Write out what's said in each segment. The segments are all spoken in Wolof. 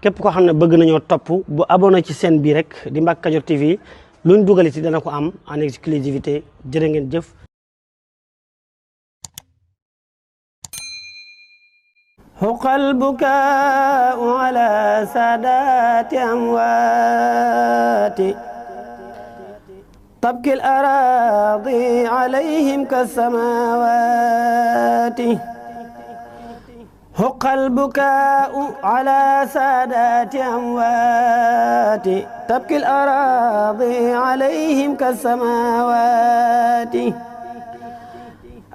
képp koo xam ne bëgg nañoo topp bu abonné ci chaîne bii rek di Mbacke Kadior TV luñ dugal ci dana ko am en exclusivité jërë ngeen jëf. huqal bukaa'u ala saadaati amwaati tabki al araadi alayhim kassamaawaati حق البكاء على سادات أموات تبكي الأراضي عليهم كالسماوات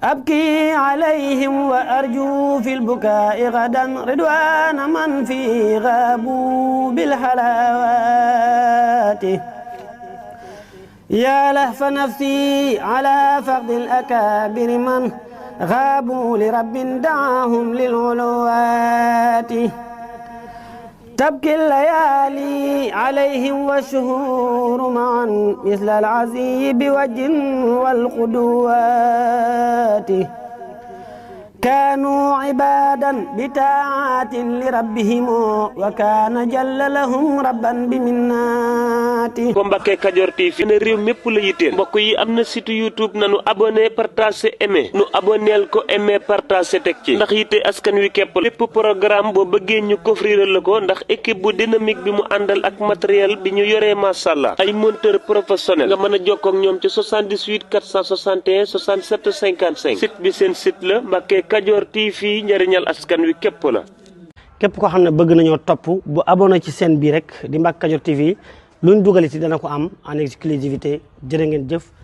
أبكي عليهم وأرجو في البكاء غدا رضوان من في غابوا بالحلاوات يا لهف نفسي على فقد الأكابر من غابوا لرب دعاهم للعلوات تبكي الليالي عليهم والشهور معا مثل العزي بوجه والقدوات كانوا عبادا بتاعات لربهم وكان جل لهم ربا بمناته ko Mbacke Kadior TV ne réew mépp la yitteel mbokk yi am na site YouTube nanu abonné partager aimé nu abonneel ko aimé partager teg ci ndax yitte askan wi képp lépp programme boo bëggee ñu coffrir la ko ndax équipe bu dynamique bi mu àndal ak matériel bi ñu yoree masàllaa ay monteur professionnel nga mën a jokkoo ak ñoom ci 78 461 67 55 site bi seen site la Mbacke Kadior TV njëriñal askan wi képp la. képp koo xam ne bëgg nañoo topp bu abonné ci chaîne bii rek di Mbacke Kadior TV luñ dugal ci dana ko am en exclusivité jërë ngeen jëf.